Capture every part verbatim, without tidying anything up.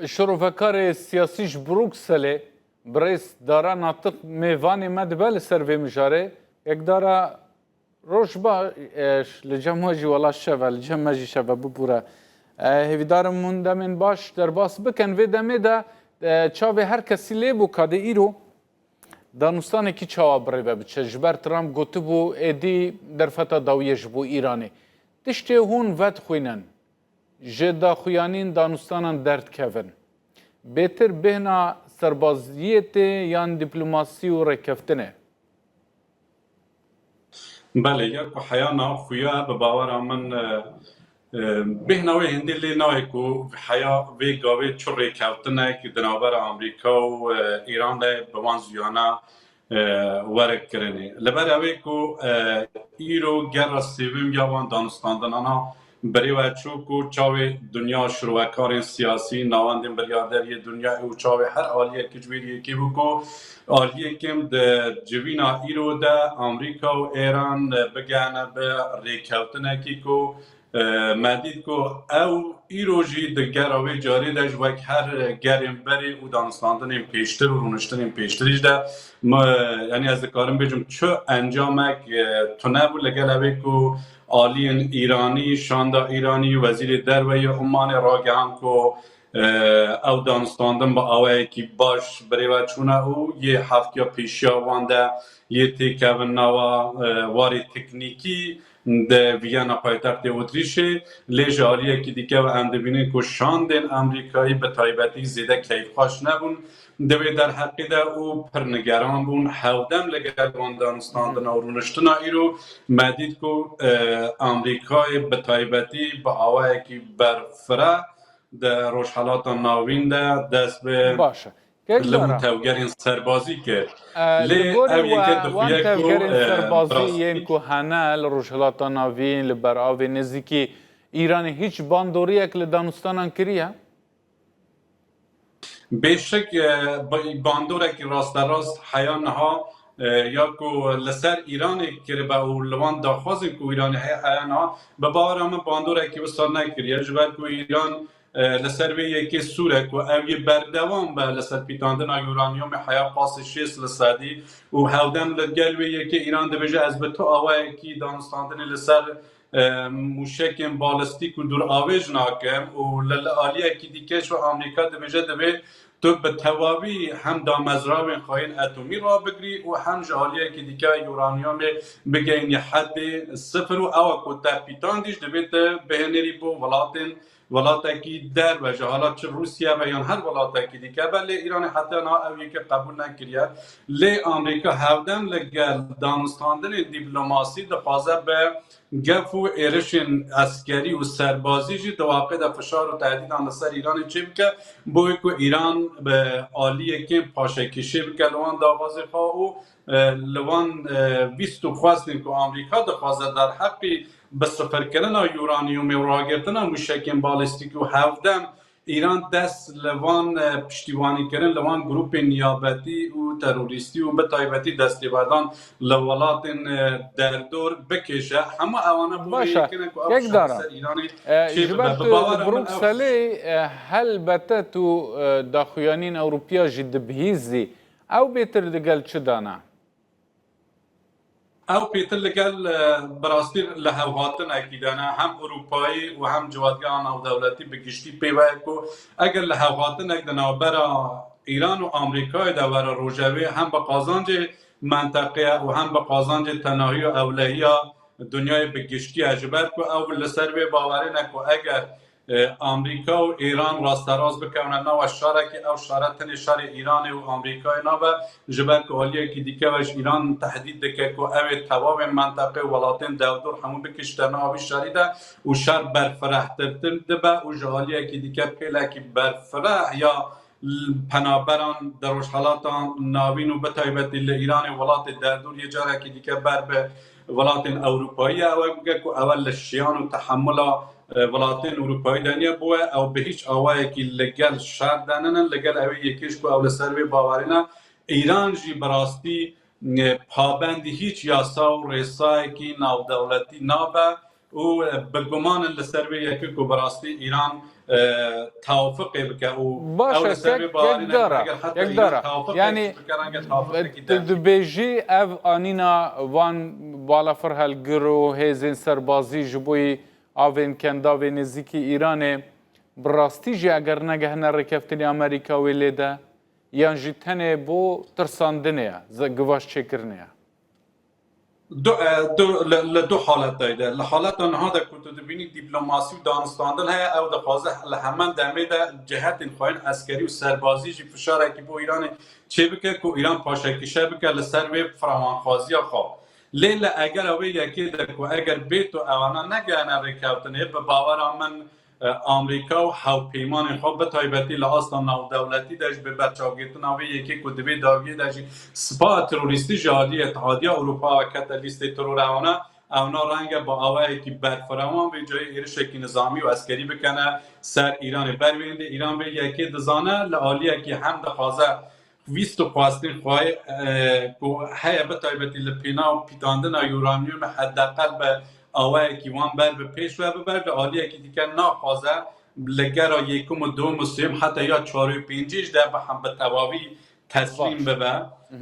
Şirovekarê siyasî ji Brukselê, birêz Dara Natiq mêvanê me dibe li ser vê mijarê. Yekdara, roj baş, e, li cem we jî wela şev e, li cem me jî şev e, bibûre. E, hêvîdarim hûn demên baş derbas bikin. Vê demê de, e, çavê her kesî lê bû ka dê îro danûstanekî çawa birêve biçe. Ji ber Trump gotibû, êdî derfeta dawiyê ji bo Îranê. Tiştê hûn vedixwînin. Ji daxuyanîn danûstanan derdikevin. Bêtir bêhna serbaziyê tê yan dîplomasî û rêkeftinê? Belê, ya ku heya niha xuya bi bawera min, e, e, bêhna wê hindî lê nayê ku heya vê gavê çi rêkeftinek di navbera Amerîka û, e, Îran de bi wan zuyana e, were kirinê. Li ber ew ê ku, e, îro gera sêvim ya wan danûstandinana birêve çû ku çavê dinya şirovekarên siyasî, navendên biryarderiyê dinya û çavê her aliyekî ji wê yekê bû ku aliyekên di civîna îro de Amerîka û Êran, e, bigehne bi rêkeftinekî ku E, me dît ku ew îro jî di gera wê carê de ji wek her gerên berê û danûstandinên pêştir û rûniştinên pêştirî jî de, me-, yanî ez dikarim bêjim çi encamek, e, tune bû li gel ew ê ku aliyên Îranî, şanda Îranî, wezîrê derve yê Omanê ragihand ku, e, ew danûstandin bi awayekî baş birêve çûne û yê heftiya pêşiya wan de yê têkevin nava, e, warê teknîkî di Viyana paytextê Otrîşê, lê ji aliyekî dike ve em dibînin ku şandên Amerîkayî bi taybetî zêde keyfxweş nebûn di wê derheqê de û pir nigeran bûn. Hevdem li gel wan danûstandina û rûniştina îro me dît ku, e, Amerîkayê bi taybetî bi awayekî berfireh di Rojhelata Navîn de dest bi Baş e. Kek li wan Dara, tevgerên serbazî kir. E, Lê li gorî ev yeke we, wan dixiye ku, tevgerên e, serbazî rastî yên ku hene li Rojhilata Navîn, li ber avê nêzîkî Îranê hîç bandoriyek li danûstanan kiriye? Bêşik, e, ba-, bandorekî rasterast heya niha, e, ya ku li ser Îranê kiribe û li wan daxwazên ku Îranê heye heya niha, bi bawera min bandorekî wisa nekiriye. Ji ber ku Îran, e, li ser vê yekê sûr e ku ew yê berdewam be li ser pîtandina uranyumê heya qasî şêst li sedî û hevdem li gel wê yekê Îran dibêje, ez bi tu awayekî danûstandinê li ser, e, mûşekên balistîk û dûravêj nakim û li, li aliyekî dike jî Amerîka dibêje, divê tu bi tewavî hem damezrayên xwe yên etomî rabigirî û hem ji aliyekî dike uranyumê bigeyînî hedê sifir û ewa ku te pîtandî jî divê tu bihênerî bo welatên, welatekî derve, ji hala çi Rûsya be yan her welatekî dike be, lê Îranê heta niha ew yeke qebûl nekiriye. Lê Amerîka hevdem li gel danûstandinên dîplomasî dixwaze bi gef û êrişên eskerî û serbazî jî di waqê de fişar û tehdîdan li ser Îranê çêbike, bo wê ku Îran bi aliyekên paşekêşê bike li wan daxwazê xwe û, e, li wan, e, vîst û xwestên ku Amerîka dixwaze derheqî bi sifirkirina uranyumê û ragirtina mûşekên balîstîk û hevdem Îran dest li van, e, piştîvanîkirin li van grûpên niyabetî û terorîstî û bi taybetî destêwerdan li welatên, e, derdor bikêşe. Hemû ewana bo Baş e. Yekine ku ew Kek Dara, ser Îranê e, çê ji ber bibe. Bi tu bawera li min ew Brukselê, e, helbete tu, e, daxuyanîn Ewropiya jî dibihîzî. Ew bêtir digel çi dana? Ew pêtir li gel, e, bi rastî li hevhatinekî de ne, hem Ewropayî û hem civatgeha navdewletî bi giştî pê ve ye ku eger li hevhatinek di navbera Îran û Amerîkayê de were rojevê, hem bi qazancê menteqeya û hem bi qazancê tenahî û ewlehiya dinyayê bi giştî ye. Ji ber ku ew li ser vê bawerê ne ku eger e, Amerîka û Îran rasterast bikevine nava şarekê, ew şare tenê şerê Îranê û Amerîkayê nabe, ji ber ku aliyekî dike ve ji Îran tehdît dike ku ew ê tevavên menteqê û welatên dewdor hemû bikişte nava vî şerî de û şer berfirehtirtir dibe û ji aliyekî dike pêlekî berfireh ya penaberan di Rojhelata Navîn û bi taybetî li Îranê welatê derdor yê carekî dike ber bi welatên Ewropayî ye. Ew ê bike ku ew li şiyan û tehemula, e, welatên Ewropayî de niye, bo we ew bi hîç awayekî li gel şer de ninin, li gel ew ê yekê ji ku ew li ser vê bawerî ne. Îran jî bi rastî, e, pabendî hîç yasa û rêsayekî navdewletî nabe. û, e, bi guman in li ser vê yekê ku bi rastî Îran, e, tewafuqê bike û Baş ew e, li ser kek- wê bawerî kekdara, neke. Eger heta kekdara. Îran tewafuqekî Yani, bike, renge tewafuqekî Tu demê. dibêjî ev anîna van balafir helgir û hêzên serbazî ji bo yî avên kendavê nêzîkî Îranê bi rastî jî eger negehne rêkeftinê Amerîka wê lê de, yan jî tenê bo tirsandinê ye, ze- givaş çêkirinê ye? Du, e, du, li, li du haletayê de. Li haleta niha de ku tu dibînî dîplomasî û danûstandin heye, ew dixwaze li heman demê de cihetên xwe yên eskerî û serbazî jî fişarekî bo Îranê çêbike ku Îran paşekîşe bike li ser wê firawanxwaziya xwe. Lê li egera wê yekê de ku eger bê tu ewana negihene rêkeftinê, bi bawera min, e, Amerîka û hevpeymanên xwe, bi taybetî li asta navdewletî de jî bi berçavgirtina vê yekê ku di vê dawiyê de jî spa terorîstî ji alî Îtihadiya Ewropa ve kete lîstê terora wana, ewna renge bi awayekî berfirewan vê cayê êrişekî nizamî û eskerî bikene ser Îranê. Ber wê hindê Îran vê yekê dizane, li aliyekî hem dixwaze wîst û xwestên xwe, e, ku heye, bi taybetî li pênaw pîtandina uranyumê, hedeqel bi awayekî wan ber bi pêş ve bibe, li aliyekî dike naxwaze li gera yekum û duyum û sêyum heta ya çar û pêncî jî de bi hem bi tewavî teslîm bibe.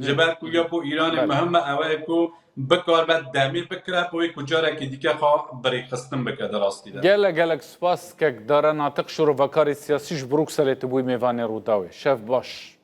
Ji ber ku ya bo Îranê muhim e, ew e ku bikaribe demê bikire, bo wê ku carekî dike xwe birêxistin bike di rastî de. Gelek gelek spas kek Dara Natiq, şirovekarê siyasî ji Brukselê tu bûyî mêvanê Rûdawê. Şev baş.